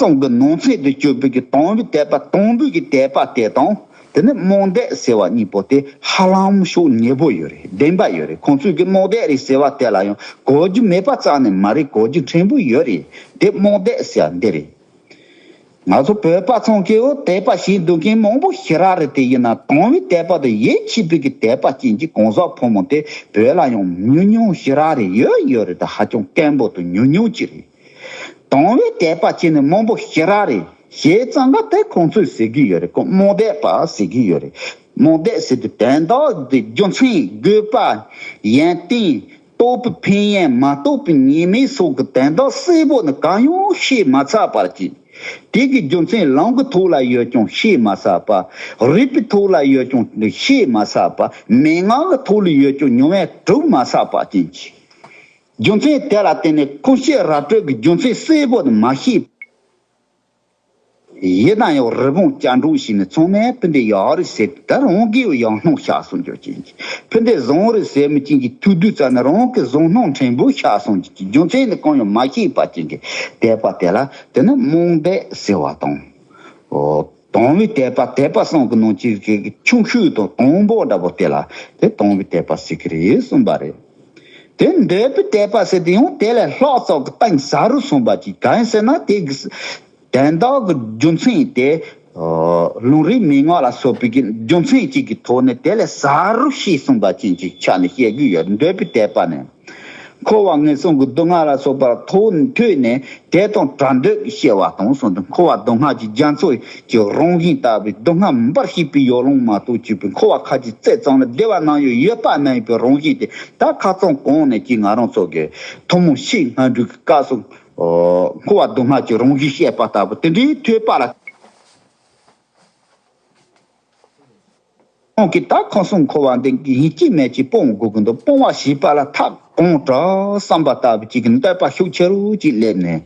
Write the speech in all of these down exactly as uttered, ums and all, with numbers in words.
སྟོང་གི་ནང་ཚན་དུ་གྱུར་པའི་གི་དང་པོའི་དད་པ་དང་པོའི་གི་དད་པ་དེ་དང་། དེ་ནི་རྨོངས་དད་ཟེར་བ་གཉིས་པོ་དེ་ཧ་ལམ་ཤུགས་ཉེ་པོ་ཡོད་རེད། ལྡན་པ་ཡོད་རེད། ཁོང་ཚོས་གི་རྨོངས་དད་རེད་ཟེར་བ་དེ་ལ་ཡང་གོ་རྒྱུ་མེད་པ་རྩ་ནས་མ་རེད། གོ་རྒྱུ་ཕྲན་བུ་ཡོད་རེད། དེ་རྨོངས་དད་ཟེར་བ་འདི་རེད། ང་ཚོ་བོད་པ་ཚང་གིའོ་དད་པ་བྱེད་འདུག་མཁན་མང་པོ་ཞེ་དྲག་རེད། དེ་ཡིན་ན་དང་པོའི་དད་པ་དང་ཡིད་ཆེས་པའི་གི་དད་པ་ཅན་གྱི་གང་ཟག་ཕོ་མོ་དེ་བོད་ལ་ཡང་ཉུང་ཉུང་ཞེ་དྲག་རེད། ཡོད་ཡོད་རེད། ད་ཧ་ཅང་དཀོན་པོ་དང་ཉུང་ཉུང་ཅིག་རེད། དང་པོའི་དད་པ་བྱས་ནས་མང་པོ་ཞེ་དྲག་རེད། བྱས་ཙང་ག་དེ་ཁོང་ཚོས་ཟེར་གི་ཡོད་རེད། ཁོ་རྨོངས་དད་པ་ཟེར་གི་ཡོད་རེད། རྨོངས་དད་ཟེར་དུས་དོན་དག་འདི་རྒྱུ་མཚན་དགོས་པ་ཡོན་ཏན་རྟོགས་པའི་ཕན་ཡོན་མ་རྟོགས་པའི་ཉེས་དམིགས་སོགས་ཀྱི་དོན་དག་གསལ་པོ་ནི་གང་ཡང་ཤེས་མ་ཚར་བར་གྱིས། དེ་གི་རྒྱུ་མཚན་ལམ་གྱི་ཐོག་ལ་ཡོད་ཀྱང་ཤེས་མ་ཚར་བ། རིགས་པའི་ཐོག་ལ་ཡོད་ཀྱང་ཤེས་མ་ཚར་བ། མན་ངག་གི་ཐོག་ལ་ཡོད་ཀྱང་ཉམས་ལེན་གྲུབ་མ་ཚར་བ་ཅན་གྱི། རྒྱུ་མཚན་དེ་ལ་བརྟེན་ནས་ཁུངས་སྐྱེལ་ར་སྤྲོད་ཀྱི་རྒྱུ་མཚན་གསལ་པོ་དེ་མ་ཤེས། ཡིན་ན་ཡང་རི་བོང་ཅལ་འདྲོགས་བྱས་ནས་ཚང་མས་སྤུན་ཟླ་ཡག་རེད་ཟེར། ད་རང་གིས་ཡང་སྣང་ཤར་སོང་རྒྱུ་ཅན་གྱི། སྤུན་ཟླ་བཟང་རེད་ཟེར་མི་ཅན་གྱི་ཐུག་དུས་ཙམ་ནས་རང་གི་བཟང་སྣང་ཕྲན་བུ་ཤར་སོང་རྒྱུ་ཅན་གྱི། རྒྱུ་མཚན་ནི་གང་ཡང་མ་ཤེས་པ་ཅན་གྱི་དད་པ་དེ་ལ་དེ་ནི་རྨོངས་དད་ཟེར་བ་དང་། ཨོ། དང་པོའི་དད་པ། དད་པ་གསུམ་གྱི་ནང་གི་གི་ཆུང་ཤོས་དང་དང་པོ་འདྲ་པོ་དེ་ལ་དེ་དང་པོའི་དད་པ་ཟེར་གི་རེད་གསུངས་པ་རེད། དེ་འདོད་པའི་དད་པ་ཟེར་དེ་ཡང་དེ་ལས་ལྷག་ཙམ་གྱི་གཏིང་ཟབ་རུ་སོང་བ་ཅིག། གང་ཡིན་ཟེར་ན་དེ་གི་དོན་དག་གི་རྒྱུ་མཚན་དེ། ཨོ། ལུང་རིགས་མན་ངག་ལ་སོགས་པའི་གི་རྒྱུ་མཚན་ཅིག་གི་ཐོག་ནས་དེ་ལས་ཟབ་རུ་ཤེས་སོང་བ་ཅན་ཅིག་ཆ་ནས་བཤད་གི་ཡོད། འདོད་པའི་དད་པ་ནི། འཁོར་བ་ངན་སོང་གི་སྡུག་བསྔལ་ལ་སོགས་པར་ཐོས་ཐོས་ནས་དེ་དང་བྲལ་འདོད་ཀྱི་སྐྱེ་བ་དང་གསུངས་ཏེ། འཁོར་བ་སྡུག་བསྔལ་གྱི་རྒྱ་མཚོ་གི་རང་བཞིན་ལྟ་བུའི་སྡུག་བསྔལ་འབར་བྱེད་པའི་ཡོ་ལང་མ་གཏོགས་གྱུར་པའི་འཁོར་བ་ཁ་ཅིག་རྩེ་ཙམ་ལ་བདེ་བ་སྣང་ཡུལ་ཡོད་པ་མིན་པའི་རང་བཞིན་དེ། ད་ཁ་སང་གོང་ནས་ཀྱི་ང་རང་ཚོ་གི་ཐུན་མོང་ཕྱི་སྔ་འགྲོའི་སྐབས་སུ། ཨོ། འཁོར་བ་སྡུག་བསྔལ་གྱི་རང་བཞིན་བཤད་པ་ལྟ་བུ་དེ་འདྲའི་ཐོས་པ་ལ། ཁོང་གིས་ད་ཁམས་གསུམ་འཁོར་བ་འདི་ཡིན་གཅིག་མིན་གཅིག་སྤོང་དགོས་ཀྱི་འདུག། སྤོང་བ་ཞེས་པ་ལ་ཐབས་གང་དྲག་བསམ་པ་ལྟ་བུ་ཅིག་གི་འདོད་པ་ཤུགས་ཆེ་རུ་ཅིག་སླེབས་ནས།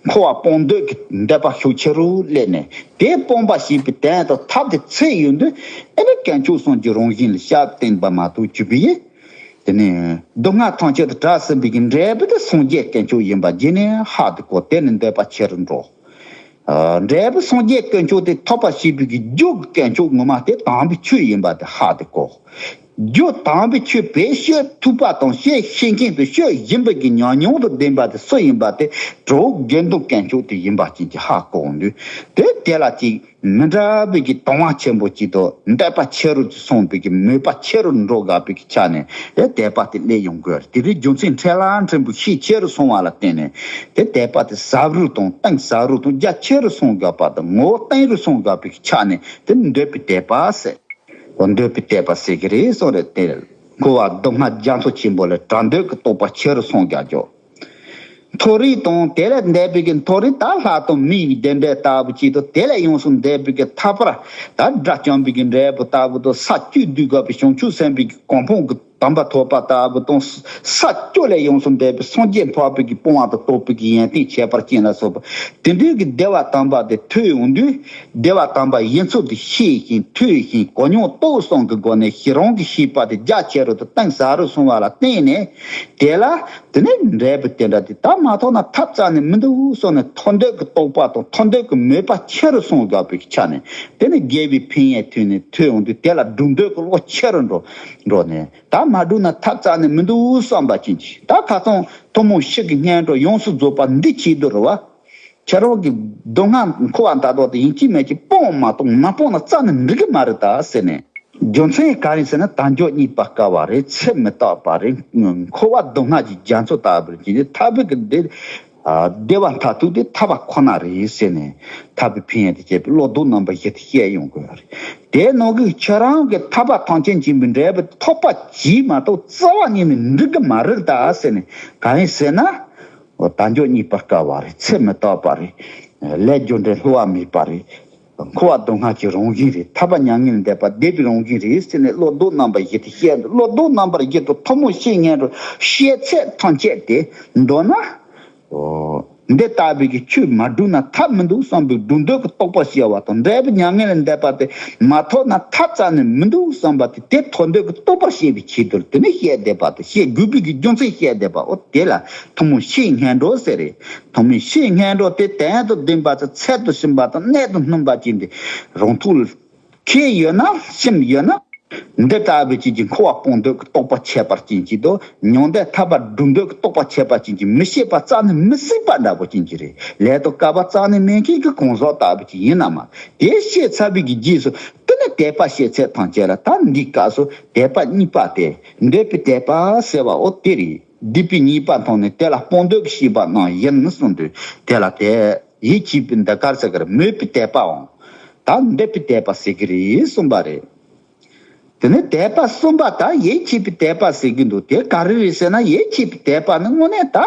འཁོར་བ་སྤོང་འདོད་ཀྱི་འདོད་པ་ཤུགས་ཆེ་རུ་སླེབས་ནས། དེ་སྤོང་བ་ཞེས་པའི་དོན་དུ་ཐབས་དེ་འཚོལ་ཡོང་དུས། ཨེ་ནི་དཀོན་མཆོག་གསུམ་གྱི་རང་བཞིན་ལ་ཞབས་བརྟན་པ་མ་གཏོགས་གྱུར་པའི་ཡེ། དེ་ནས་སྡུག་བསྔལ་ཐམས་ཅད་དུ་བྲལ་ཟིན་པའི་གི་འབྲས་བུ་དེ་སངས་རྒྱས་དཀོན་མཆོག་ཡིན་པ་རྗེས་ནས་ཧ་དེ་གོ། དེ་ནི་འདོད་པ་ཆེ་རུ་འགྲོ། ཨ། འབྲས་བུ་སངས་རྒྱས་དཀོན་མཆོག་དེ་ཐོབ་པར་བྱེད་པའི་གི་རྒྱུ་གི་དཀོན་མཆོག་ངོ་མ་དེ་དམ་པའི་ཆོས་ཡིན་པ་དེ་ཧ་དེ་གོ། རྒྱུ་དམ་པའི་ཆོས་བེད་སྤྱོད་ཐུབ་པ་དང་བཤད་ཤེས་མཁན་དེ་ཆོས་སྦྱིན་པའི་གི་ཉམས་མྱོང་དང་ལྡན་པ་དེ་སུ་ཡིན་པ་དེ་གྲོགས་དགེ་འདུན་དཀོན་མཆོག་དེ་ཡིན་པ་ཅན་གྱི་ཧ་གོ་འོང་དུས། དེ་དེ་ལ་ཅིག་མི་འདྲ་བའི་གི་དང་བ་ཆེན་པོ་ཅིག་དང་འདོད་པ་ཆེ་རུ་སོང་བའི་གི་མོས་པ་ཆེ་རུ་འགྲོ་དགའ་བའི་གི་ཆ་ནས་དེ་དད་པ་དེ་སླེབས་ཡོང་དགོས། དེ་རིང་རྒྱུ་མཚན་ཕྲན་ལ་ཕྲན་བུ་ཤས་ཆེ་རུ་སོང་བ་ལ་བརྟེན་ནས་དེ་དད་པ་དེ་ཟབ་རུ་དང་གཏིང་ཟབ་རུ་དང་རྒྱ་ཆེ་རུ་སོང་དགའ་བ་དང་ངོ་བོ་གཏིང་རུ་སོང་དགའ་བའི་གི་ཆ་ནས་དེ་འདོད་པའི་དད་པ་ཟེར། འདོད་པའི་དད་པ་ཟེར་གི་རེད་གསུངས་རེད་དེ། འཁོར་བ་སྡུག་བསྔལ་རྒྱ་མཚོ་ཆེན་པོ་ལས་བྲལ་འདོད་ཀྱི་རྟོགས་པ་ཆེ་རུ་སོང་རྒྱ་འཇོག། མཐོ་རིས་དང་དེ་ལས་འདས་པའི་གི་མཐོ་རིས་ད་ལྷ་དང་མིའི་བདེ་འབྲས་ལྟ་བུ་ཅིག་དང་དེ་ལས་ཡོངས་སུ་འདས་པའི་གི་ཐར་པར་ད་དགྲ་བཅོམ་པའི་གི་འབྲས་བུ་ལྟ་བུ་དང་ས་བཅུ་དུས་འགོ་པའི་བྱང་ཆུབ་སེམས་དཔའི་གི་གོ་འཕང་གི་དམ་པ་ཐོབ་པ་ལྟ་བུ་དང་ས་བཅུ་ལས་ཡོངས་སུ་འདས་པའི་སངས་རྒྱས་འཕགས་པའི་གི་སྤོང་བ་དང་རྟོགས་པའི་གི་ཡོན་ཏན་ཁྱད་པར་ཅན་ལ་སོགས་པ་དེ་འདྲའི་གི་བདེ་བ་དམ་པ་དེ་ཐོས་ཡོང་དུས་བདེ་བ་དམ་པ་ཡིན་ཚུལ་དེ་ཤེས་ཤིང་ཐོས་ཤིང་གོ་མྱོང་རྟོགས་གསུམ་གི་སྒོ་ནས་ཤེས་རང་གི་ཤེས་པ་དེ་རྒྱ་ཆེ་རུ་དང་གཏིང་ཟབ་རུ་སོང་བ་ལ་བརྟེན་ནས་དེ་ལ། དེ་ནས་འབྲས་བུ་དེ་འདྲ་དེ་ད་མ་ཐོབ་ན་ཐབས་རྩ་ནས་མི་འདུག་བསམ་ནས་ཐོབ་འདོད་ཀྱི་རྟོགས་པ་དང་ཐོབ་འདོད་ཀྱི་མོས་པ་ཆེ་རུ་སོང་དགའ་བའི་ཆ་ནས་དེ་ནས་དགེ་བའི་ཕན་ཡོན་ཐོས་ནས་ཐོས་འོང་དུས་དེ་ལ་སྒྲུབ་འདོད་ཀྱི་བློ་ཆེ་རུ་འགྲོ་འགྲོ་ནས་ད་མ་སྒྲུབ་ན་ཐབས་རྩ་ནས་མི་འདུག་བསམ་པ་ཅན་གྱི་ད་ཁ་སང་ཐུན་མོང་ཕྱི་གི་སྔོན་འགྲོ་ཡོངས་སུ་རྫོགས་པ་འདི་བྱེད་དུ་རུ་བ། ཁྱེད་རང་གི་སྡུག་བསྔལ་འཁོར་བ་ད་དོ་དེ་ཡིན་གཅིག་མིན་གཅིག་སྤོང་མ་གཏོགས་མ་སྤོང་ན་རྩ་ནས་འགྲིག་གི་མ་རེད་ད་ཟེར་ནས། རྒྱུ་མཚན་ག་རེ་ཟེར་ན་དལ་འབྱོར་རྙེད་པར་དཀའ་བ་རེད། ཚེ་མི་རྟག་པ་རེད། འཁོར་བ་སྡུག་བསྔལ་གྱི་རྒྱ་མཚོ་ལྟ་བུར་གྱུར་ཏེ་ཐར་པའི་གི་འདི། བདེ་བ་མཐར་ཐུག་དེ་ཐར་པ་ཁོ་ན་རེད་ཟེར་ནས་ཐར་པའི་ཕན་ཡོན་དེ་བཤད་པའི་བློ་ལྡོག་རྣམ་པ་བཞི་དེ་བཤད་ཡོང་དགོས་པ་རེད། དེའི་ནང་གི་ཁྱེད་རང་གི་ཐར་པ་ཐམས་ཅད་མཁྱེན་པའི་འབྲས་བུ་ཐོབ་པ་གྱིས་མ་གཏོགས་རྩ་བ་ཉིད་ནས་འགྲིག་གི་མ་རེད་ད་ཟེར་ནས་ག་རེ་ཟེར་ན། དལ་འབྱོར་རྙེད་པར་དཀའ་བ་རེད། ཚེ་མི་རྟག་པ་རེད། ལས་རྒྱུ་འབྲས་བསླུ་བ་མེད་པ་རེད། འཁོར་བ་སྡུག་བསྔལ་གྱི་རང་བཞིན་རེད། ཐར་པ་མྱ་ངན་ལས་འདས་པ་བདེ་བའི་རང་བཞིན་རེད་ཟེར་ནས་བློ་ལྡོག་རྣམ་པ་བཞི་དེ་བཤད་འདུག། བློ་ལྡོག་རྣམ་པ་བཞི་དང་ཐུན་མོང་ཕྱི་སྔོན་འགྲོ་བཤད་ཚད་ཐམས་ཅད་དེ་མདོར་ན། ཨོ། འདི་ལྟ་བུའི་གི་ཆོས་མ་བསྒྲུབས་ན་ཐབས་མི་འདུག་བསམ་པའི་སྒྲུབ་འདོད་ཀྱི་རྟོག་པ་སྐྱེ་བ་དང་། འབྲས་བུ་མྱ་ངན་ལས་འདས་པ་དེ་མ་ཐོབ་ན་ཐབས་རྩ་ནས་མི་འདུག་བསམ་པ་དེ། དེ་ཐོབ་འདོད་ཀྱི་རྟོག་པ་སྐྱེ་བའི་ཆེད་དུ་དེ་ནི་བཤད་བསྡད་པ་དང་། བཤད་དགོས་པའི་གི་རྒྱུ་མཚན་བཤད་བསྡད་པ། འོ་དེ་ལ་ཐུན་མོང་བཤད་སྙན་སྒྲོན་ཟེར་རེད། ཐུན་མོང་བཤད་སྙན་སྒྲོན་དེ་དོན་དང་ལྡན་པ་དང་ཚད་དུ་ཕྱིན་པ་དང་གནད་དུ་སྨིན་པ་ཅན་དེ་རང་ཐོག་ལ་མཁས་ཡོད་ན་ཤེས་ཡོད་ན། འདི་ལྟ་བུའི་ཅན་གྱི་འཁོར་བ་སྤོང་འདོད་ཀྱི་རྟོག་པ་ཁྱད་པར་ཅན་གཅིག་དང་། མྱང་འདས་ཐར་པ་སྒྲུབ་འདོད་ཀྱི་རྟོག་པ་ཁྱད་པར་ཅན་གཅིག་མི་ཤེས་པ་རྩ་ནས་མི་སྲིད་པ་འདྲ་པོ་ཅན་གཅིག་རེད། ལས་དང་སྐལ་པ་རྩ་ནས་མེད་མཁན་གྱི་གང་ཟག་ལྟ་བུ་ཅིག་ཡིན་ན་མ། དེ་ཤེས་ཚར་བའི་གི་རྗེས་སུ་དེ་ནི་དད་པ་བྱེད་ཚད་ཐམས་ཅད་ལ། ད་འདི་སྐབས་སུ་དད་པ་གཉིས་པ་སྟེ། འདོད་པའི་དད་པ་ཟེར་བ་འོ་དེ་རེད། འདོད་པའི་ཉེས་པ་མཐོང་ནས་དེ་ལ་སྤོང་འདོད་ཀྱི་བྱེད་པ་རྣམས་ཡིན་གསུངས་དུས། དེ་ལ་དེ་ཡིད་ཆེས་པའི་འདི་གར་ཟེར་གར་མོས་པའི་དད་པའམ། ད་འདོད་པའི་དད་པ་ཟེར་གི་རེད་གསུངས་པ་རེད། དེ་ནས་དད་པ་གསུམ་པ་ད་ཡིད་ཆེས་པའི་དད་པ་ཟེར་གི་འདུག་དེ་ག་རེ་རེད་ཟེར་ན། ཡིད་ཆེས་པའི་དད་པ་ནི་དངོས་གནས་ད་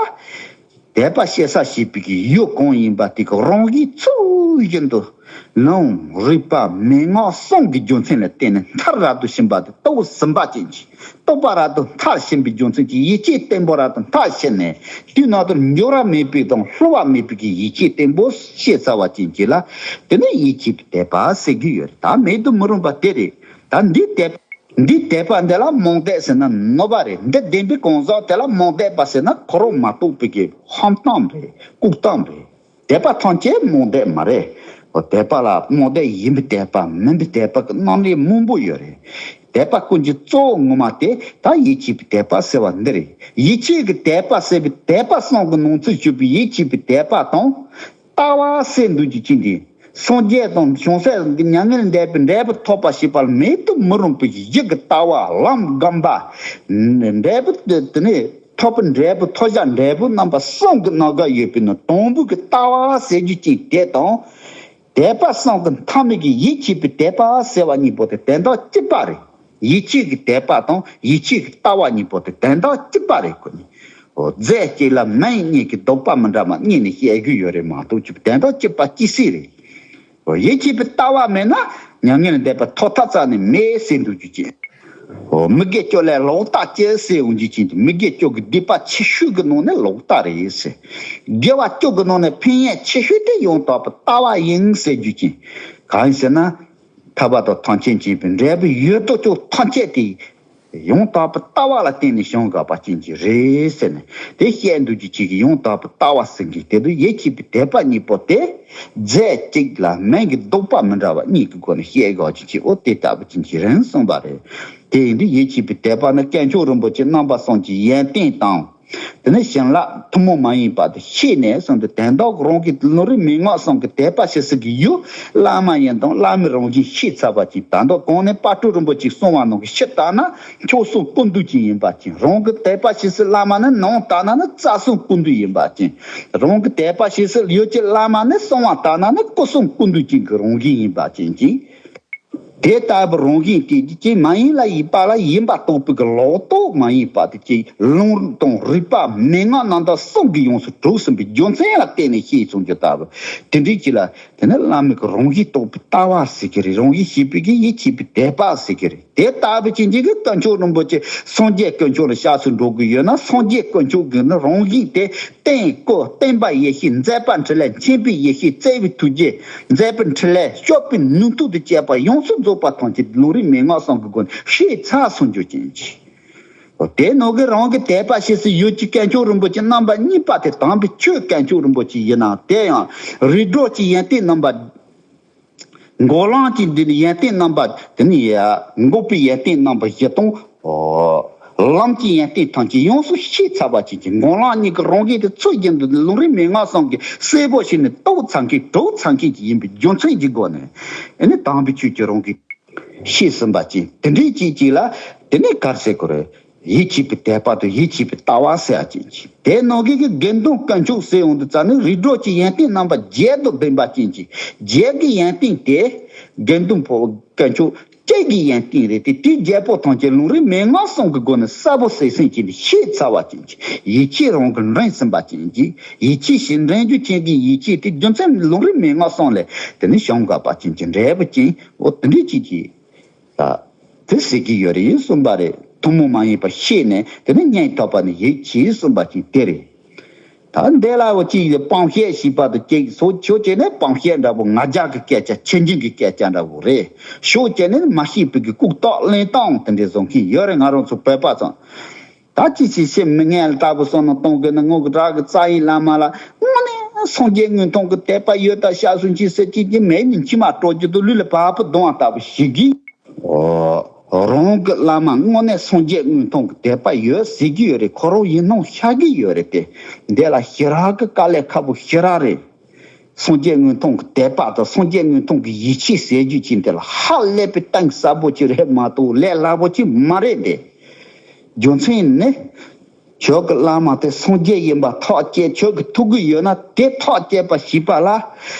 དད་པ་བྱེད་ས་བྱེད་པའི་གི་ཡུལ་གང་ཡིན་པ་དེ་གི་རང་གིས་ཚུལ་བཞིན་དུ་ལུང་རིགས་པ་མན་ངག་གསུམ་གྱི་རྒྱུ་མཚན་ལ་བརྟེན་ནས་མཐར་རབ་ཏུ་ཕྱིན་པ་དེ་རྟོགས་ཟིན་པ་ཅན་གྱི། རྟོགས་པ་རབ་ཏུ་མཐར་ཕྱིན་པའི་རྒྱུ་མཚན་གྱིས་ཡིད་ཆེས་བརྟན་པོ་རབ་ཏུ་མཐར་ཕྱིན་ནས། དེའི་ནང་དུ་འགྱུར་བ་མེད་པའི་དང་བསླུ་བ་མེད་པའི་གི་ཡིད་ཆེས་བརྟན་པོ་ཤེས་ཚར་བ་ཅན་གྱི་ལ་དེ་ནི་ཡིད་ཆེས་པའི་དད་པ་ཟེར་གྱི་ཡོད་རེད། ད་མེད་དུ་མི་རུང་བ་དེ་རེད། ད་འདི་དད་འདི་དད་པ་འདི་ལ་རྨོངས་དད་ཟེར་ན་ནོར་བ་རེད། འདི་ལྡན་པའི་གང་ཟག་དེ་ལ་རྨོངས་དད་པ་ཟེར་ན་ཁོ་རང་མ་རྟོགས་པའི་གི་ཧམ་གཏམ་རེད། ལྐུགས་གཏམ་རེད། དད་པ་ཐམས་ཅད་རྨོངས་དད་མ་རེད། འོ་དད་པ་ལ་རྨོངས་དད་ཡིན་པའི་དད་པ་མིན་པའི་དད་པ་གི་རྣམ་གཞག་མང་པོ་ཡོད་རེད། དད་པ་ཀུན་གྱི་གཙོ་བོ་ངོ་མ་དེ་ད་ཡིད་ཆེས་པའི་དད་པ་ཟེར་བ་འདི་རེད། ཡིད་ཆེས་ཀྱི་དད་པ་ཟེར་བའི་དད་པ་གསུམ་གྱི་ནང་ཚུད་གྱུར་པའི་ཡིད་ཆེས་པའི་དད་པ་དང་། ལྟ་བ་ཟེར་འདུག་རྒྱུ་ཅན་དེ། སངས་རྒྱས་དང་བྱང་སེམས་ཀྱི་མྱ་ངན་ལས་འདས་པའི་འབྲས་བུ་ཐོབ་པ་ཞེས་པ་ལ་མེད་དུ་མི་རུང་པའི་གཞི་གི་ལྟ་བ་ལམ་སྒོམ་པ། འབྲས་བུ་དེ་དེ་ནས་ཐོབ་པའི་འབྲས་བུ་ཐོབ་བྱ་འབྲས་བུ་རྣམ་པ་གསུམ་གྱི་རྣམ་གཞག་ཡོད་པའི་ནང་དང་པོ་གི་ལྟ་བ་ཟེར་རྒྱུ་ཅན་དེ་དང་། དད་པ་གསུམ་གྱི་མཐའ་མའི་གི་ཡིད་ཆེས་པའི་དད་པ་ཟེར་བ་གཉིས་པོ་དེ་དོན་དག་གཅིག་པ་རེད། ཡིད་ཆེས་ཀྱི་དད་པ་དང་ཡིད་ཆེས་ཀྱི་ལྟ་བ་གཉིས་པོ་དེ་དོན་དག་གཅིག་པ་རེད། ཁོ་གཉིས། འོ་རྫས་གཅིག་ལ་མིང་གཉིས་ཀྱིས་ལྡོག་པ་མི་འདྲ་བ་གཉིས་ནས་བཤད་རྒྱུ་ཡོད་རེད་མ་གཏོགས་ཀྱི་དོན་དག་གཅིག་པ་གཅིག་སྲིད་རེད། འོ་ཡིད་ཆེས་པའི་ལྟ་བ་མེད་ན་མྱ་ངན་ལས་འདས་པ་ཐོབ་ཐབས་རྩ་ནས་མེད་ཟེར་འདུག་རྒྱུ་ཅན། འོ་མི་དགེ་བཅུ་ལས་ལོག་ལྟ་སྐྱེ་ཟེར་འོང་རྒྱུ་ཅན་གྱི་མི་དགེ་བཅུ་གི་སྡིག་པ་ཆེ་ཤོས་ཀྱི་ནང་ནས་ལོག་ལྟ་རེད་ཟེར། དགེ་བ་བཅུ་གི་ནང་ནས་ཕན་ཡོན་ཆེ་ཤོས་དེ་ཡང་དག་པའི་ལྟ་བ་ཡིན་ཟེར་རྒྱུ་ཅན། གང་ཡིན་ཟེར་ན། ཐར་པ་དང་ཐམས་ཅད་མཁྱེན་པའི་འབྲས་བུ་ཡོད་དོ་ཅོག་ཐམས་ཅད་དེ། ཡང་དག་པའི་ལྟ་བ་ལ་བརྟེན་ནས་བྱུང་དགོས་པ་ཅན་གྱི་རེད་ཟེར་ནས་དེ་བཤད་འདུག་རྒྱུ་ཅིག་གི་ཡང་དག་པའི་ལྟ་བ་ཟེར་གྱི་དེ་དུ་ཡིད་ཆེས་པའི་དད་པ་གཉིས་པོ་དེ། རྫས་གཅིག་ལ་མིང་གི་ལྡོག་པ་མི་འདྲ་བ་གཉིས་ཀྱི་སྒོ་ནས་བཤད་དགོས་ཀྱི་ཅིག་འོ་དེ་ལྟ་བུ་ཅན་གྱི་རེད་གསུངས་པ་རེད། དེ་ཡིན་དུས་ཡིད་ཆེས་པའི་དད་པ་ནི་དཀོན་མཆོག་རིན་པོ་ཆེ་རྣམ་པ་གསུམ་གྱི་ཡོན་ཏན་དང་། དེ་ནས་བྱིན་རླབས་ཐུན་མོང་མ་ཡིན་པ་དེ་ཤེས་ནས་གསུངས་ཏེ། དོན་དག་རང་གི་ལུང་རིགས་མན་ངག་གསུམ་གྱི་དད་པ་བྱེད་སའི་གི་ཡུལ་བླ་མ་ཡིན་དང་བླ་མའི་རང་བཞིན་ཤེས་ཚར་བ་ཅིག་ད་ལྟ་གོང་ནས་དཔལ་སྤྲུལ་རིན་པོ་ཆེས་གསུངས་པ་ནང་གི་ཕྱིར་ལྟ་ན་མཆོག་གསུམ་ཀུན་འདུས་ཅན་ཡིན་པ་ཅན། རང་གི་དད་པ་བྱེད་སའི་བླ་མ་ནི་ནང་ལྟ་ན་ནི་རྩ་གསུམ་ཀུན་འདུས་ཡིན་པ་ཅན། རང་གི་དད་པ་བྱེད་སའི་ཡུལ་གྱི་བླ་མ་ནི་གསང་བ་ལྟ་ན་ནི་སྐུ་གསུམ་ཀུན་འདུས་ཅན་གྱི་རང་བཞིན་ཡིན་པ་ཅན་གྱིས། དེ་ལྟ་བུའི་རང་བཞིན་དེ་ཅིག་མ་ཡིན་ལ་ཡིན་པ་ལ་ཡིན་པ་རྟོགས་པའི་གི་ལོག་རྟོག་མ་ཡིན་པ་དེ་ཅིག་ལུང་དང་རིགས་པ་མན་ངག་རྣམ་དག་གསུམ་གྱིས་ཡོངས་སུ་གྲུབ་ཟིན་པའི་རྒྱུ་མཚན་ལ་བརྟེན་ནས་ཤེས་གསུང་རྒྱུ་ལྟ་བུ་དེ་འདྲའི་ཅིག་ལ། དེ་ནི་བླ་མའི་གི་རང་བཞིན་རྟོགས་པའི་ལྟ་བ་ཟེར་གྱི་རེད། རང་བཞིན་ཤེས་པའི་གི་ཡིད་ཆེས་པའི་དད་པ་ཟེར་གྱི་རེད། དེ་ལྟ་བུ་ཅན་གྱི་གི་དཀོན་མཆོག་རིན་པོ་ཆེ་སངས་རྒྱས་དཀོན་མཆོག་ལ་སྐྱབས་སུ་འགྲོ་དགོས་ཡོད་ན་སངས་རྒྱས་དཀོན་མཆོག་གི་ནི་རང་བཞིན་དེ། རྟེན་སྐུ་བརྟན་པ་ཡེ་ཤེས་མཛད་པ་འཕྲིན་ལས་མཁྱེན་པའི་ཡེ་ཤེས་བརྩེ་བའི་ཐུགས་རྗེ་མཛད་པའི་འཕྲིན་ལས་སྤྱོད་པའི་ནུས་མཐུ་དང་བཅས་པ་ཡོངས་སུ་རྫོགས་པ་ཐམས་ཅད་ལུང་རིགས་མན་ངག་གསུམ་གྱི་སྒོ་ནས་ཤེས་ཚར་སོང་རྒྱུ་ཅན་གྱི། དེ་ནང་གི་རང་གི་དད་པ་བྱེད་སའི་ཡུལ་གྱི་དཀོན་མཆོག་རིན་པོ་ཆེ་རྣམ་པ་གཉིས་པ་དེ་དམ་པའི་ཆོས་དཀོན་མཆོག་རིན་པོ་ཆེ་ཡིན་ན་དེ་ཡང་རིགས་གྲོལ་གྱི་ཡོན་ཏན་རྣམ་པ། འགོག་ལམ་གྱི་འདི་ནི་ཡོན་ཏན་རྣམ་པ་དེ་ནི་ཡ། འགོག་པའི་ཡོན་ཏན་རྣམ་པ་བཞི་དང་། ལམ་གྱི་ཡོན་ཏན་ཐམས་ཅད་ཡོངས་སུ་ཤེས་ཚར་བ་ཅན་གྱི་འགོག་ལམ་གཉིས་ཀྱི་རང་བཞིན་དེ་ཚུལ་བཞིན་དུ་ལུང་རིགས་མན་ངག་གསུམ་གྱིས་གསལ་པོ་བྱས་ནས་རྟོགས་ཚར་མཁན་གྲུབ་ཚར་མཁན་གྱི་ཡིན་པའི་རྒྱུ་མཚན་གྱི་སྒོ་ནས་ཨེ་ནི་དམ་པའི་ཆོས་ཀྱི་རང་བཞིན་ཤེས་ཟིན་པ་ཅན་དེ་འདྲའི་ཅིག་ཅིག་ལ་དེ་ནས་ག་རེ་ཟེར་དགོས་རེད། ཡིད་ཆེས་པའི་དད་པ་དང་ཡིད་ཆེས་པའི་ལྟ་བ་ཟེར་ཡ་ཅན་ཅིག་དེ་ནང་གི་གི་དགེ་འདུན་དཀོན་མཆོག་ཟེར་ཡོང་དུས་ཙ་ནི་རིགས་གྲོལ་གྱི་ཡོན་ཏན་རྣམ་པ་བརྒྱད་དང་ལྡན་པ་ཅན་ཅིག་བརྒྱད་ཀྱི་ཡོན་ཏན་དེ་དགེ་འདུན་པོ་དཀོན་མཆོག་བརྒྱད་ཀྱི་ཡོན་ཏན་རེད་དེ། དེའི་བརྒྱད་པོ་ཐམས་ཅད་ལུང་རིགས་མན་ངག་གསུམ་གྱི་སྒོ་ནས་གསལ་པོ་གསལ་སེང་བྱས་ནས་ཤེས་ཚར་བ་ཅན་ཅིག་ཡིད་ཆེས་རང་གིས་འདྲེན་ཟིན་པ་ཅན་ཅིག་ཡིད་ཆེས་ཤིག་འདྲེན་རྒྱུ་ཅན་གྱི་ཡིད་ཆེས་དེ་རྒྱུ་མཚན་ལུང་རིགས་མན་ངག་གསུམ་ལས་དེ་ནི་བྱུང་དགོས་པ་ཅན་གྱི་འབྲས་བུ་ཅན་འོ་དེ་འདྲའི་ཅིག་ཅིག་ད། དེ་ཟེར་གྱི་ཡོད་རེད་གསུངས་པ་རེད། ཐུན་མོང་མ་ཡིན་པ་ཤེས་ནས་དེ་ནི་སྙིང་ཐག་པ་ནས་ཡིད་ཆེས་གསུངས་པ་ཅིག་དེ་རེད། ད་འདི་ལ་བོ་གཅིག་ལ་སྤང་བཤད་ཞེས་པ་དང་གཅིག་སོ་ཆོས་བྱས་ནས་སྤང་བཤད་འདྲ་པོ་ང་རྒྱལ་གྱི་སྐད་ཆ་ཆེ་འབྲིང་གི་སྐད་ཆ་འདྲ་པོ་རེད། ཤོག་བྱས་ནས་མ་ཤེས་པའི་གི་ལྐུགས་རྟགས་གླེང་སྟངས་དེ་འདྲའི་བཟོ་མཁན་ཡོད་རེད། ང་རང་ཚོ་བོད་པ་ཚོ། ད་ཅི་ཞིག་བཤད་མི་ངན་ལ་ལྟ་བུ་སོང་ན་གཏོང་གི་ན་ངོ་གི་རག་གི་རྩ་ཡི་བླ་མ་ལ་དངོས་གནས་སངས་རྒྱས་དངོས་མཐོང་གི་དད་པ་ཡོད་ད་ཤ་སུན་ཅི་ཟེར་གྱི་ཀྱི་མེད་ནི་མཆི་མ་དཀྲོག་རྒྱུ་དུ་ལུས་ལ་བབ་བུ་གདོང་བ་ལྟ་བུ་ཞིག་གིས། ཨོ། རང་གི་བླ་མ་དངོས་གནས་སངས་རྒྱས་དངོས་མཐོང་གི་དད་པ་ཡོད་ཟེར་གྱི་ཡོད་རེད། ཁོ་རང་ཡིན་སྣང་ཤར་གྱི་ཡོད་རེད་དེ། འདི་ལ་ཞེ་དྲག་གི་དཀའ་ལས་ཁག་པོ་ཞེ་དྲག་རེད། སངས་རྒྱས་དངོས་མཐོང་གི་དད་པ་དང་སངས་རྒྱས་དངོས་མཐོང་གི་ཡིད་ཆེས་ཟེར་རྒྱུ་ཅིག་འདི་ལ་ཧ་ལས་པའི་གཏིང་ཟབ་པོ་ཅིག་རེད་མ་གཏོགས་ལས་སླ་པོ་ཅིག་མ་རེད་དེ། རྒྱུ་མཚན་ནི། ཁྱོད་ཀྱི་བླ་མ་དེ་སངས་རྒྱས་ཡིན་པ་ཐག་བཅད་ཁྱོད་ཀྱི་ཐུགས་ཀྱི་ཡོད་ན་དེ་ཐག་བཅད་པ་ཞིག་པ་ལ།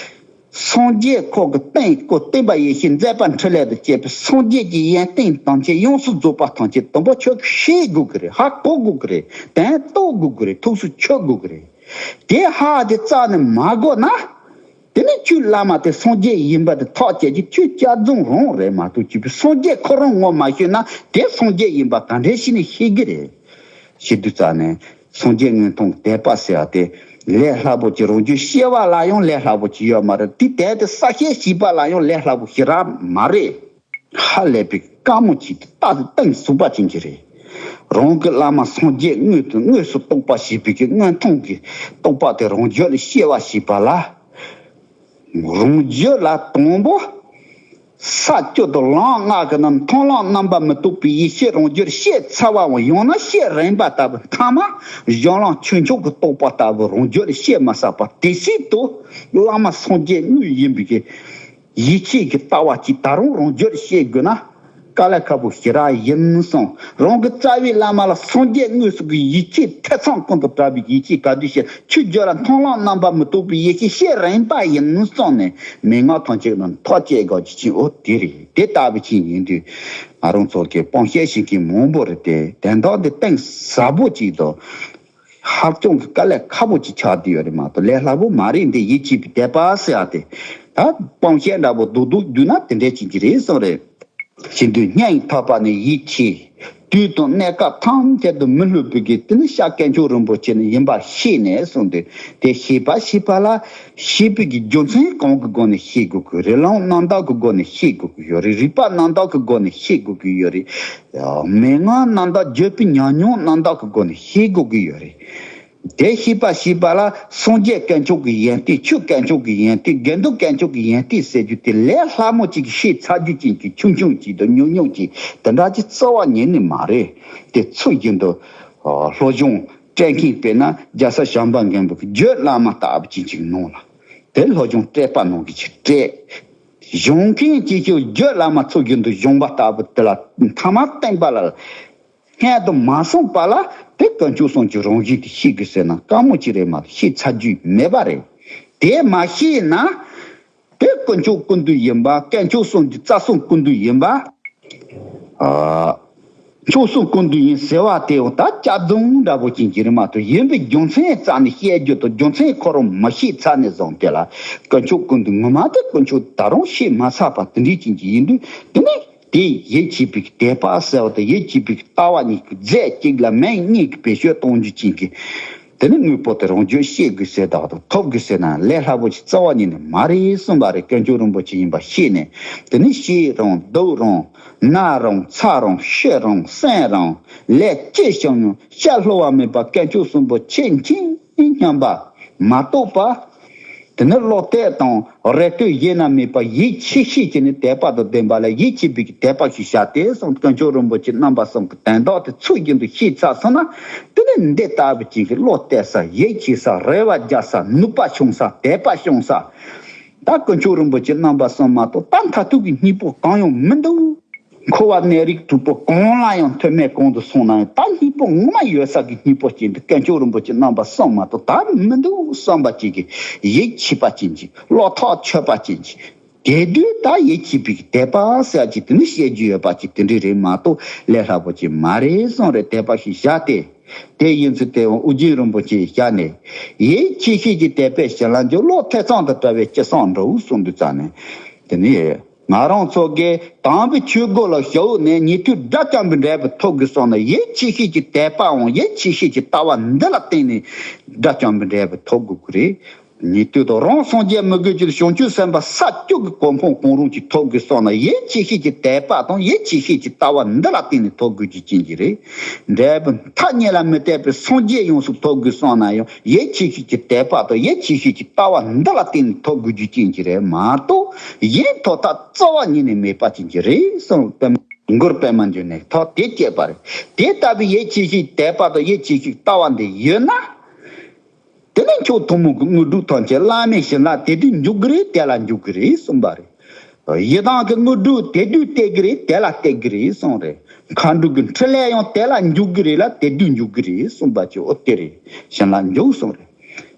སངས་རྒྱས་ཁོ་གི་སྟེང་སྐུ་བསྟན་པ་ཡེ་ཤེས་མཛད་པ་འཕྲིན་ལས་དང་བཅས་པའི་སངས་རྒྱས་ཀྱི་ཡོན་ཏན་ཐམས་ཅད་ཡོངས་སུ་རྫོགས་པ་ཐམས་ཅད་དུམ་བུ་ཁྱོད་ཀྱིས་ཤེས་དགོས་ཀྱི་རེད། ཧ་གོ་དགོས་ཀྱི་རེད། དོན་རྟོགས་དགོས་ཀྱི་རེད། ཐུགས་སུ་ཆུད་དགོས་ཀྱི་རེད། དེ་ཧ་དེ་རྩ་ནས་མ་གོ་ན། དེ་ནས་ཁྱོད་བླ་མ་དེ་སངས་རྒྱས་ཡིན་པ་དེ་ཐག་བཅད་ཀྱི་ཁྱོད་སྐྱག་རྫུན་རང་རེད་མ་གཏོགས་ཅིག་པའི་སངས་རྒྱས་ཁོ་རང་ངོ་མ་ཤེས་ན་དེ་སངས་རྒྱས་ཡིན་པ་ག་འདྲས་ཤེས་ནས་ཤེས་ཀྱི་རེད། ཞེ་དུས་རྩ་ནས་སངས་རྒྱས་དངོས་མཐོང་དད་པ་ཟེར་བ་དེ་ལས་སླ་པོ་ཅིག་རང་རྒྱུད་ཤེས་པ་ལ་ཡང་ལས་སླ་པོ་ཅིག་ཡོད་མ་རེད། དེ་དལ་དེ་ས་ཤེས་ཤེས་པ་ལ་ཡང་ལས་སླ་པོ་ཞེ་དྲག་མ་རེད། ཧ་ལས་པའི་དཀའ་མོ་ཅིག་རྟག་ཏུ་གཏིང་ཟབ་པ་ཅན་གྱི་རེད། རང་གི་བླ་མ་སངས་རྒྱས་དངོས་དང་དངོས་སུ་རྟོགས་པ་ཞེས་པའི་གི་དངོས་མཐོང་གི་རྟོགས་པ་དེ་རང་རྒྱུད་ལ་ཤེས་པ་ཞེས་པ་ལ། རང་རྒྱུད་ལ་དང་པོ། ས་བཅུ་དང་ལམ་ལྔ་གི་ནང་མཐོང་ལམ་རྣམ་པ་མི་རྟོག་པའི་ཡེ་ཤེས་རང་རྒྱུད་ཤེས་ཚར་བའམ་ཡང་ན་ཤེས་རན་པ་ལྟ་བུ་ཐ་མ་གཞན་ལམ་ཆོས་མཆོག་གི་རྟོགས་པ་ལྟ་བུ་རང་རྒྱུད་ཤེས་མ་ཚར་བ་དེ་ཞིག་ཏུ་བླ་མ་སངས་རྒྱས་དངོས་ཡིན་པའི་གི་ཡིད་ཆེས་ཀྱི་ལྟ་བ་ཅིག་ད་རུང་རང་རྒྱུད་ཤེས་དགོས་ན་དཀའ་ལས་ཁག་པོ་ཞེ་དྲག་ཡིན་གསུངས། རང་གི་རྩ་བའི་བླ་མ་ལ་སངས་རྒྱས་དངོས་སུ་གི་ཡིད་ཆེས་ཐེ་ཚོམ་ཀུན་ཏུ་བྲལ་བའི་ཡིད་ཆེས་ག་དུས་ཤེས་ཆོས་རྒྱུད་ལ་མཐོང་ལམ་རྣམ་པ་མི་རྟོག་པའི་ཡེ་ཤེས་ཤེས་རན་པ་ཡིན་གསུངས་ནས་མན་ངག་ཐམས་ཅད་རྣམས་ཐག་བཅད་དགོས་ཀྱི་ཅིག་འོ་དེ་རེད། དེ་ལྟ་བུ་ཅིག་ཡིན་དུས་ང་རང་ཚོ་གི་སྤང་བཤད་ཤེས་མཁན་མང་པོ་རེད་དེ་དོན་དག་འདི་གཏིང་ཟབ་པོ་ཅིག་དང་། ཧ་ཅང་གི་དཀའ་ལས་ཁག་པོ་ཅིག་ཆགས་བསྡད་ཡོད་རེད་མ་གཏོགས་ལས་སླ་པོ་མ་རེད། འདི་ཡིད་ཆེས་པའི་དད་པ་ཟེར་ཡ་དེ་ད་སྤང་བཤད་འདྲ་པོ་རྡོག་རྡོག་བསྡུས་ན་དེ་འདྲས་ཅིག་གི་རེད་གསུངས་རེད། ཞེ་དུས་སྙན་ཐག་པ་ནས་ཡིད་ཆེས། དུས་དང་གནས་སྐབས་ཐམས་ཅད་དུ་མི་བསླུ་བའི་གི་དེ་ནི་ཤར་དཀོན་མཆོག་རིན་པོ་ཆེ་ནི་ཡིན་པ་ཤེས་ནས་གསུངས་ཏེ། དེ་ཤེས་པ་ཤེས་པ་ལ་ཤེས་པའི་གི་རྒྱུ་མཚན་གང་གི་སྒོ་ནས་ཤེས་དགོས་ཀྱི་རེད། ལམ་རྣམ་དག་གི་སྒོ་ནས་ཤེས་དགོས་ཀྱི་ཡོད་རེད། རིགས་པ་རྣམ་དག་གི་སྒོ་ནས་ཤེས་དགོས་ཀྱི་ཡོད་རེད། མན་ངག་རྣམ་དག་བརྗོད་པའི་ཉམས་མྱོང་རྣམ་དག་གི་སྒོ་ནས་ཤེས་དགོས་ཀྱི་ཡོད་རེད། དེ་ཤེས་པ་ཤེས་པ་ལ་སངས་རྒྱས་དཀོན་མཆོག་གི་ཡོན་ཏན་ཆོས་དཀོན་མཆོག་གི་ཡོན་ཏན་དགེ་འདུན་དཀོན་མཆོག་གི་ཡོན་ཏན་ཟེར་རྒྱུ་དེ་ལས་སླ་མོ་ཅིག་ཤེས་ཚར་རྒྱུ་ཅན་གྱི་ཆུང་ཆུང་ཅིག་དང་ཉུང་ཉུང་ཅིག་དེ་འདྲ་ཅིག་རྩ་བ་ཉིད་ནས་མ་རེད། དེ་ཚུལ་བཞིན་དུ་སློབ་སྦྱོང་སྤྲད་མཁན་དཔེར་ན་རྒྱལ་སྲས་བྱམས་པ་མགོན་པོ་གི་བརྒྱུད་བླ་མ་ལྟ་བུ་ཅན་ཅིག་གནང་ལ། དེ་སློབ་སྦྱོང་སྤྲད་པ་ནང་གི་ཅིག་སྤྲད། གཞུང་མཁན་གྱིས་ཀྱང་བརྒྱུད་བླ་མ་ཚུལ་བཞིན་དུ་བཞུགས་པ་ལྟ་བུ་དེ་ལ་ཐ་མ་བསྟན་པ་ལ་སྔོན་དུ་མ་སོང་བ་ལ་དེ་དཀོན་མཆོག་གསུམ་གྱི་རང་བཞིན་དེ་ཤེས་དགོས་ཟེར་ན་དཀའ་མོ་ཅིག་རེད་མ་གཏོགས་ཤེས་ཚར་རྒྱུ་མེད་པ་རེད། དེ་མ་ཤེས་ན་དེ་དཀོན་མཆོག་ཀུན་འདུས་ཡིན་པ་དཀོན་མཆོག་གསུམ་གྱི་རྩ་གསུམ་ཀུན་འདུས་ཡིན་པ། ཨ། མཆོག་གསུམ་ཀུན་འདུས་ཡིན་ཟེར་བ་དེ་འོ་ད་སྐྱག་རྫུན་འདྲ་པོ་ཅན་གྱི་རེད་མ་གཏོགས་ཡིན་པའི་རྒྱུ་མཚན་རྩ་ནས་བཤད་རྒྱུ་དང་རྒྱུ་མཚན་ཁོ་རང་མ་ཤེས་ཚར་ནས་བཟུང་དེ་ལ་དཀོན་མཆོག་ཀུན་འདུས་ངོ་མ་དེ་དཀོན་མཆོག་ད་རུང་ཤེས་མ་ཚར་བ་དེ་འདྲའི་ཅན་གྱི་ཡིན་དུས་དེ་ནི་དེ་ཡིད་ཆེས་པའི་དད་པ་ཟེར་བ་དང་ཡིད་ཆེས་པའི་ལྟ་བ་གཉིས་ཀྱི་རྫས་གཅིག་ལ་མིང་གཉིས་ཀྱི་བེད་སྤྱོད་གཏོང་རྒྱུ་ཅན་གྱི་དེ་ནི་དངོས་པོ་དེ་རང་རྒྱུད་ཤེས་དགོས་ཟེར་དག་དང་ཐོབ་དགོས་ཟེར་ན་ལས་སླ་པོ་ཞིག་རྩ་བ་ཉིད་ནས་མ་རེད་གསུངས་པ་རེད། དཀོན་མཆོག་རིན་པོ་ཆེ་ཡིན་པ་ཤེས་ནས་དེ་ནི་ཤེས་རང་སྡུག་རང་ན་རང་ཚ་རང་ཤི་རང་གསོན་རང་ལས་ཅི་བྱུང་ཡང་བཤད་ལྷོ་བ་མེད་པ་དཀོན་མཆོག་གསུམ་པོ་ཆེས་མཁྱེན་སྙམ་པ་མ་གཏོགས་པ། དེ་ནི་བློ་གཏད་དང་རེ་ལྟོས་གཞན་ན་མེད་པ་ཡིད་ཆེས་ཤེས་ཀྱི་ནི་དད་པ་དང་ལྡན་པ་ལ་ཡིད་ཆེས་པའི་གི་དད་པ་ཞིག་བྱ་སྟེ་གསུངས། དཀོན་མཆོག་རིན་པོ་ཆེ་རྣམ་པ་གསུམ་གྱི་དོན་དག་དེ་ཚུལ་བཞིན་དུ་ཤེས་ཚར་སོང་ན་དེ་ནི་འདི་ལྟ་བུ་ཅིག་གི་བློ་གཏད་ས་ཡིད་ཆེས་ས་རེ་བ་རྒྱག་ས་ནུས་པ་བྱུང་ས་དད་པ་བྱུང་ས། ད་དཀོན་མཆོག་རིན་པོ་ཆེ་རྣམ་པ་གསུམ་མ་གཏོགས་ད་མཐར་ཐུག་གི་སྙིང་པོ་གང་ཡང་མི་འདུག་འཁོར་བ་ནད་རིགས་དྲུག་པོ་གང་ལ་ཡང་ཐོན་མེད་གང་དུ་སོང་ན་ཡང་ད་སྙིང་པོ་ངོ་མ་ཡོད་ས་གི་སྙིང་པོ་ཅན་དུ་དཀོན་མཆོག་རིན་པོ་ཆེ་རྣམ་པ་གསུམ་མ་གཏོགས་ད་མི་འདུག་བསམ་པ་ཅིག་གི་ཡིད་ཆེས་པ་ཅན་གྱི་བློ་ཐག་ཆོད་པ་ཅན་གྱི་དེ་དུས་ད་ཡིད་ཆེས་པའི་དད་པ་ཟེར་ཅིག་དེ་ནི་བཤད་རྒྱུ་ཡོད་པ་ཅིག་དེ་འདྲ་རེད་མ་གཏོགས་ལས་སླ་པོ་ཅིག་མ་རེད་གསུངས་རེད། དད་པ་ཞིག་བཞག་སྟེ། དེ་ཡིན་ཚུལ་དེ་ཨོ་རྒྱན་རིན་པོ་ཆེས་བཞག་ནས། ཡིད་ཆེས་ཤེས་ཀྱི་དད་པས་བྱིན་རླབས་འཇུག་བློ་ཐེ་ཚོམ་དང་བྲལ་བའི་ཅི་བསམ་འགྲུབ་གསུངས་དུས་ཙམ་ནས། དེ་ནི། ང་རང་ཚོ་གིས་དམ་པའི་ཆོས་སྒོ་ལ་ཞུགས་ནས་ཉན་ཐོས་དགྲ་བཅོམ་པའི་འབྲས་བུ་ཐོབ་དགོས་སོང་ན། ཡིད་ཆེས་ཤེས་ཀྱི་དད་པའམ་ཡིད་ཆེས་ཤེས་ཀྱི་ལྟ་བ་འདི་ལ་བརྟེན་ནས་དགྲ་བཅོམ་པའི་འབྲས་བུ་ཐོབ་དགོས་ཀྱི་རེད། ཉན་ཐོས་དང་རང་སངས་རྒྱས་མི་དགོས་ཀྱི་བྱང་ཆུབ་སེམས་དཔའ་ས་བཅུ་གི་གོ་འཕང་གང་རུང་ཅིག་ཐོབ་དགོས་སོང་ན། ཡིད་ཆེས་ཤེས་ཀྱི་དད་པ་དང་ཡིད་ཆེས་ཤེས་ཀྱི་ལྟ་བ་འདི་ལ་བརྟེན་ནས་ཐོབ་དགོས་རྒྱུ་ཅན་གྱི་རེད། འབྲས་བུ་མཐའ་གཉིས་ལ་མི་ལྟོས་པའི་སངས་རྒྱས་ཡོངས་སུ་ཐོབ་དགོས་སོང་ན་ཡང་ཡིད་ཆེས་ཤེས་ཀྱི་དད་པ་དང་ཡིད་ཆེས་ཤེས་ཀྱི་ལྟ་བ་འདི་ལ་བརྟེན་ནས་ཐོབ་དགོས་རྒྱུ་ཅན་གྱི་རེད་མ་གཏོགས། གཞན་ཐོབ་ཐབས་རྩ་བ་ཉིད་ནས་མེད་པ་ཅན་གྱི་རེད་གསུངས། པདྨ་མགོན་པོ་པདྨ་འབྱུང་གནས་ཐོག་དེ་སྐྱེས་པ་རེད། དེ་ལྟ་བུའི་ཡིད་ཆེས་ཤེས་དད་པ་དང་ཡིད་ཆེས་ཤེས་ལྟ་བ་འདི་ཡོད་ན། དེ་ནས་ཁྱོད་ཐུན་མོང་གི་དངོས་གྲུབ་ཐམས་ཅད་བླ་མེད་ཞིང་ལ་དེ་དུས་འཇུག་གི་རེད། དེ་ལ་འཇུག་གི་རེད་གསུངས་པ་རེད། ཡི་དམ་གྱི་དངོས་གྲུབ་དེ་དུས་སྟེར་གི་རེད། དེ་ལ་སྟེར་གི་རེད་གསུངས་རེད། མཁའ་འགྲོ་གི་འཕྲིན་ལས་ཡང་དེ་ལ་འཇུག་གི་རེད་ལ་དེ་དུས་འཇུག་གི་རེད་གསུངས་པ་ཅིག་འོ་དེ་རེད། ཞིང་ལ་འཇུག་གསུངས་རེད།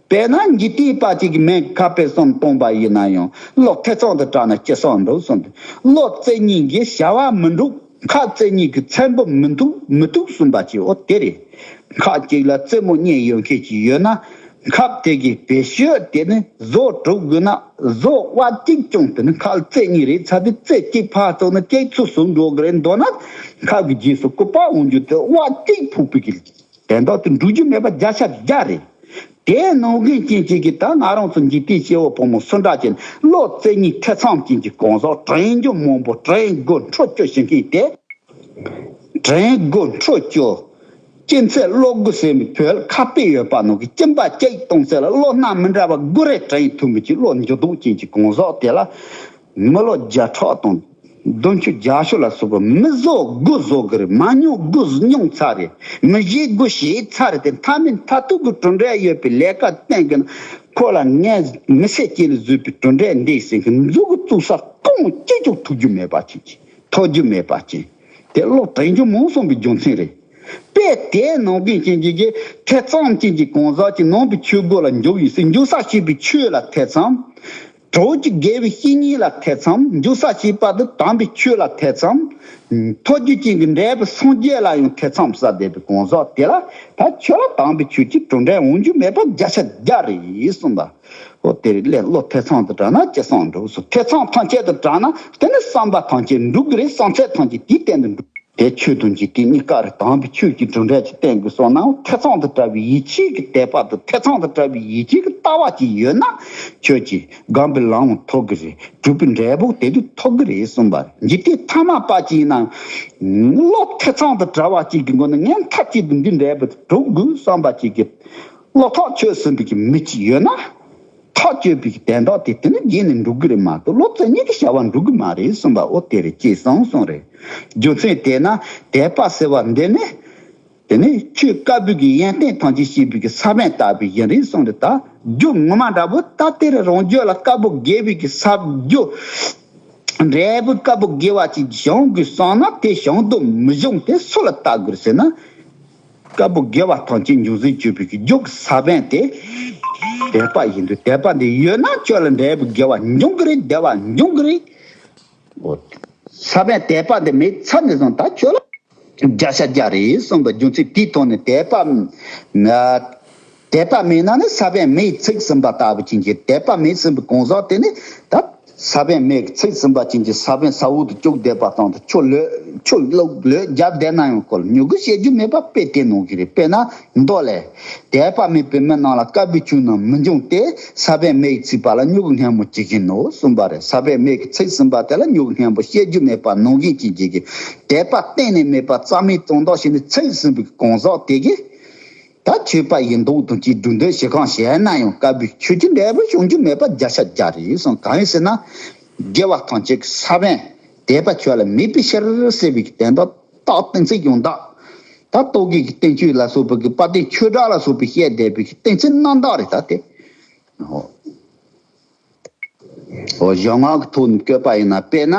དཔེར་ན་འཇིག་རྟེན་པ་ཅིག་གི་མིང་ཁ་དཔེ་བསམ་བཏང་པ་ཡིན་ན་ཡང་བློ་ཐེ་ཚོམ་དུ་བྲལ་ན་ཅི་སོང་འགྲོ་གསུངས་ཏེ། བློ་རྩེ་གཉིས་ཀྱི་བྱ་བ་མི་འགྲུབ། ཁ་རྩེ་གཉིས་ཀྱི་ཚེམ་བུ་མི་ཐུག་མི་ཐུག་གསུངས་པ་ཅིག་འོ་དེ་རེད། ཁ་གཅིག་ལ་རྩེ་མོ་གཉིས་ཡོད་མཁན་ཅིག་ཡོད་ན། ཁབ་དེ་གི་བེད་སྤྱོད་དེ་ནི་བཟོ་གྲུབ་དགོས་ན། བཟོ་བ་གཅིག་བྱུང་དེ་ནི་ཁ་རྩེ་གཉིས་རེད། ཚ་དེ་རྩེ་གཅིག་ཕར་བཙུགས་ན་གཅིག་ཚུར་ཟུག་འགྲོ་གི་རེད། མདོར་ན་ཁབ་ཀྱི་རྗེས་སུ་བཀོད་པ་འོང་རྒྱུ་དེ་བ་གཅིག་ཕུག་པའི་གི་དོན་དག་དེ་འགྲུབ་རྒྱུ་མེད་པ་བརྒྱ་ཆ་བརྒྱ་རེད། དེ་ནང་བཞིན་ཅན་ཅིག་གིས་ད་ང་རང་ཚོ་འཇིག་རྟེན་སྐྱེ་བོ་ཕོ་མོ་སུ་འདྲ་ཅན་བློ་རྩེ་གཉིས་ཐེ་ཚོམ་ཅན་གྱི་གང་ཟག་དྲན་རྒྱུ་མང་པོ་དྲན་དགོས་འཕྲོ་སྐྱོ་ཞིག་གིས་དེ། དྲན་དགོས་འཕྲོ་སྐྱོ། སྐྱེ་ཚེ་བློ་དགུ་ཟེར་བའི་བོད་ཁ་དཔེ་ཡོད་པ་ནང་གི་སྐྱིན་པ་གཅིག་གཏོང་ཚེ་ལ་བློ་སྣ་མི་འདྲ་བ་དགུ་རེ་དྲན་ཐུབ་མི་གི་བློ་འགྱུར་ལྡོག་ཅན་གྱི་གང་ཟག་དེ་ལ། མི་ལོ་བརྒྱ་ཕྲག་དང་བདུན་ཅུ་བརྒྱད་ཅུ་ལ་སོགས་པ་མི་བཟོ་དགུ་བཟོ་གི་རེད། མ་མྱོང་དགུ་མྱོང་ཚར་རེད། མི་བྱེད་དགུ་བྱེད་ཚར་རེད། དེ་མཐའ་མའི་མཐར་ཐུག་གི་གྲུབ་འབྲས་ཡོད་པའི་ལས་ཀ་བསྟན་གི་ན། ཁོ་ལ་ངས་མི་ཚེ་གཅིག་ལ་བཟོས་པའི་གྲུབ་འབྲས་འདི་ཟེར་གི་མཛུབ་གུ་བཙུགས་ས་ཁོང་ཅི་ཅུང་ཐུག་རྒྱུ་མེད་པ་ཅན་གྱི་ཐོབ་རྒྱུ་མེད་པ་ཅན། དེ་བློ་དྲན་རྒྱུ་མང་སོང་བའི་རྒྱུ་མཚན་རེད། དཔེ་དེ་ནང་བཞིན་ཅན་གྱི་གི་ཐེ་ཚོམ་ཅན་གྱི་གང་ཟག་གི་ནང་པའི་ཆོས་སྒོ་ལ་འཇུག་ཡིན་ཟེར་འཇུག་ས་ཞེས་པའི་ཆོས་ལ་ཐེ་ཚོམ། གྲོགས་ཀྱི་དགེ་བའི་བཤེས་གཉེན་ལ་ཐེ་ཚོམ། འཇུག་ས་ཞེས་པ་དེ་དམ་པའི་ཆོས་ལ་ཐེ་ཚོམ། ཐོབ་རྒྱུ་ཅན་གྱི་འབྲས་བུ་སངས་རྒྱས་ལ་ཡང་ཐེ་ཚོམ་ཟ་བསྡད་པའི་གང་ཟག་དེ་ལ་ད་ཁྱོད་ལ་དམ་པའི་ཆོས་ཀྱི་གྲུབ་འབྲས་འོང་རྒྱུ་མེད་པ་བརྒྱ་ཆ་བརྒྱ་རེད་གསུངས་པ། འོ་དེ་རེད་ལས། བློ་ཐེ་ཚོམ་དུ་བྲལ་ན་ཅི་སོང་འགྲོ་གསུངས། ཐེ་ཚོམ་ཐམས་ཅད་དུ་བྲལ་ན་དེ་ནི་བསམ་པ་ཐམས་ཅད་འགྲུབ་ཀྱི་རེད། བསམ་ཚད་ཐམས་ཅད་དེའི་སྟེང་དུ་འགྲུབ། དེ་ཆོས་དང་འཇིག་རྟེན་གཉིས་ཀ་རེད། དམ་པའི་ཆོས་ཀྱི་གྲུབ་འབྲས་ཀྱི་སྟེང་གི་སོང་ན་ཐེ་ཚོམ་དུ་བྲལ་བའི་ཡིད་ཆེས་ཀྱི་དད་པ་དང་ཐེ་ཚོམ་དུ་བྲལ་བའི་ཡིད་ཆེས་ཀྱི་ལྟ་བ་ཅིག་ཡོད་ན་ཁྱོད་ཀྱིས་སྒོམ་པའི་ལམ་ཐོབ་ཀྱི་རེད། སྒྲུབ་པའི་འབྲས་བུ་དེ་དུས་ཐོབ་ཀྱི་རེད་གསུངས་པ་རེད། འཇིག་རྟེན་ཐ་མལ་པ་ཅིག་ཡིན་ན་བློ་ཐེ་ཚོམ་དུ་བྲལ་བ་ཅིག་གི་སྒོ་ནས་ངས་མཐའ་གཅིག་ཏུ་འདི་འབྲས་བུ་དེ་སྒྲུབ་དགོས་བསམ་པ་ཅིག་གི་བློ་ཐག་ཆོད་ཟིན་པའི་གི་མི་ཅིག་ཡོད་ན། ཐག་ཆོད་པའི་གི་དོན་དག་དེ་དེ་ནི་རྗེས་ནས་འགྲུབ་ཀྱི་རེད་མ་གཏོགས་བློ་རྩེ་གཉིས་ཀྱི་བྱ་བ་འགྲུབ་ཀྱི་མ་རེད་གསུངས་པ་འོ་དེ་རེད་ཅེས་གསུངས་གསུངས་རེད། རྒྱུ་མཚན་དེས་ན་དད་པ་ཟེར་བ་འདི་ནི། དེ་ནི་ཆོས་བཀའ་པོད་ཀྱི་ཡོན་ཏན་ཐམས་ཅད་ཤེས་པའི་གི་ས་བོན་ལྟ་བུ་ཡིན་རེད་གསུངས་རེད། ད་རྒྱུ་ངོ་མ་འདྲ་བོ་ད་དེ་རེད། རང་རྒྱུད་ལ་བཀའ་པོད་དགེ་བའི་གི་ས་རྒྱུ། འབྲས་བུ་བཀའ་པོད་དགེ་བ་ཅིག་བྱུང་དགོས་བསམ་ན་དེ་བྱུང་དུ་མི་བྱུང་དེ་སུ་ལ་བལྟ་དགོས་ཟེར་ན། བཀའ་པོད་དགེ་བ་ཐམས་ཅད་འབྱུང་སའི་སྤྱོད་པའི་གི་རྒྱུ་གི་ས་བོན་དེ། དད་པ་ཡིན་དུས་དད་པ་འདི་ཡོད་ན་ཁྱོད་ལ་འབྲས་བུ་དགེ་བ་འབྱུང་གི་རེད། བདེ་བ་འབྱུང་གི་རེད། འོ། ས་བོན་དད་པ་འདི་མེད་ཚར་ནས་བཟུང་ད་ཁྱོད་ལ་བརྒྱ་ཆ་བརྒྱ་རེད་གསུངས་པ་རྒྱུ་མཚན་དེའི་ཐོག་ནས་དད་པ། དད་པ་མེད་ན་ནི་ས་བོན་མེ་ཡིས་ཚིག་ཟིན་པ་ལྟ་བུ་ཅན་གྱི་དད་པ་མེད་ཟིན་པའི་གང་ཟག་དེ་ནི་ད། ས་བོན་མེ་གིས་ཚིག་ཟིན་པ་ཅན་གྱི་ས་བོན་ས་འོག་ཏུ་བཅུག་བསྡད་པ་ཙམ་དུ་ཆུ་ལོད་ཆུ་བླུགས་ལོད་བརྒྱབ་བསྡད་ན་ཡང་ཁོ་ལ་མྱུ་གུ་སྐྱེ་རྒྱུ་མེད་པ་དཔེ་དེ་ནང་གི་རེད། དཔེར་ན་མདོ་ལས། དད་པ་མེད་པའི་མི་རྣམས་ལ་བཀའ་པོད་ཆུང་རྣམས་མི་འབྱུང་སྟེ། ས་བོན་མེ་ཡིས་ཚིག་པ་ལ་མྱུ་གུ་སྔོན་མོ་ཅི་བཞིན་ནོ་གསུངས་པ་རེད། ས་བོན་མེ་གིས་ཚིག་ཟིན་པ་དེ་ལ་མྱུ་གུ་སྔོན་པོ་སྐྱེ་རྒྱུ་མེད་པ་ནང་བཞིན་གྱི་རྗེས་ཀྱི་དད་པ་གཏན་ནས་མེད་པ་རྩ་མེད་གཙང་དག་བྱས་ནས་ཚིག་ཟིན་པའི་གང་ཟག་དེ་གིས། ད་ཆོས་པ་ཡིན་མདོག་དང་གཅིག་སྒྲུབ་འདོད་བྱེད་གང་བྱས་ན་ཡང་བཀའ་པོད་ཆོས་ཀྱི་འབྲས་བུ་བྱུང་རྒྱུ་མེད་པ་བརྒྱ་ཆ་བརྒྱ་རེད་གསུངས། གང་ཡིན་ཟེར་ན། དགེ་བ་ཐམས་ཅད་ཀྱི་ས་བོན་དད་པ་ཁྱོད་ལ་མེད་པའི་ཕྱིར་ཟེར་བའི་གི་དོན་དག་རྟགས་གཏན་ཚིགས་ཡང་དག་ད་རྟོག་གེ་གི་བསྟན་བཅོས་ལ་སོགས་པའི་གི་དཔལ་ལྡན་ཆོས་གྲགས་ལ་སོགས་པའི་བཤད་བསྡད་པའི་གི་གཏན་ཚིགས་རྣམ་དག་རེད་ད་དེ། འོ། འོ་གཞུང་ངག་གི་ཐོག་ནས་བཀོད་པ་ཡིན་ན། དཔེར་ན་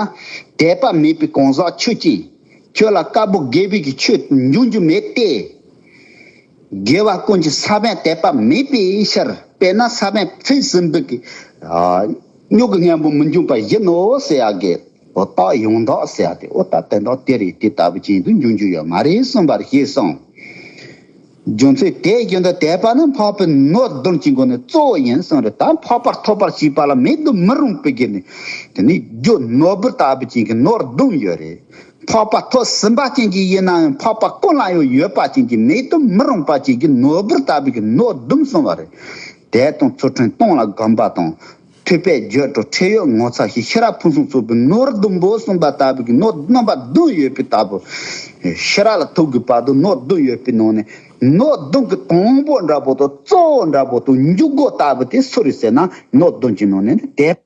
དད་པ་མེད་པའི་གང་ཟག་ཁྱོད་ཀྱིས་ཁྱོད་ལ་བཀའ་པོད་དགེ་བའི་གི་ཆོས་འབྱུང་རྒྱུ་མེད་དེ། དགེ་བ་ཀུན་གྱི་ས་བོན་དད་པ་མེད་པའི་ཕྱིར། དཔེར་ན་ས་བོན་ཚིག་ཟིན་པའི་གི་ཨ་མྱུ་གུ་སྔོན་པོ་མི་འབྱུང་བ་བཞིན་ནོ་ཟེར་ཡག་གི་འོ་རྟགས་ཡང་དག་ཟེར་ཡག་དེ་འོ་ད་དོན་དག་དེ་རེད། དེ་ལྟ་བུ་ཅན་དུ་འབྱུང་རྒྱུ་ཡོད་མ་རེད་གསུངས་པར་ཤེས་སོང་། རྒྱུ་མཚན་དེ་བཞིན་དུ་དད་པ་ནི་འཕགས་པའི་ནོར་བདུན་གྱི་སྒོ་ནས་གཙོ་བོ་ཡིན་གསུངས་རེད། ད་འཕགས་པ་ཐོབ་པར་བྱེད་པ་ལ་མེད་དུ་མི་རུང་བའི་གི་ནི་དེ་ནི་རྒྱུ་ནོར་བུ་ལྟ་བུ་ཅན་གྱི་ནོར་བདུན་ཡོད་རེད། འཕགས་པ་ཐོབ་ཟིན་པ་ཅན་གྱི་ཡིན་ན་ཡང་འཕགས་པ་ཀུན་ལ་ཡང་ཡོད་པ་ཅན་གྱི་མེད་དུ་མི་རུང་བ་ཅན་གྱི་ནོར་བུ་ལྟ་བུ་གི་ནོར་བདུན་གསུངས་པ་རེད། དད་དང་ཚུལ་ཁྲིམས་སྟོང་ལ་གོམས་པ་དང་། ཐོས་པས་བརྗོད་དང་ཁྲེལ་ཡོད་ངོ་ཚ་ཞེས་ཤེས་རབ་ཕུན་སུམ་ཚོགས་པའི་ནོར་བདུན་པོ་གསུངས་པ་ལྟ་བུ་གི་ནོར་རྣམ་པ་བདུན་ཡོད་པའི་ལྟ་བུ། ཤེས་རབ་ལ་ཐུག་དགོས་པ་དང་ནོར་བདུན་ཡོད་པའི་ནང་ནས་ནོར་བདུན་གྱི་དང་པོ་འདྲ་པོ་དང་གཙོ་བོ་འདྲ་པོ་དང་འཇུག་སྒོ་ལྟ་བུ་དེ་སུ་རེད་ཟེར་ན་ནོར་བདུན་གྱི་ནང་ནས་ནི་དད་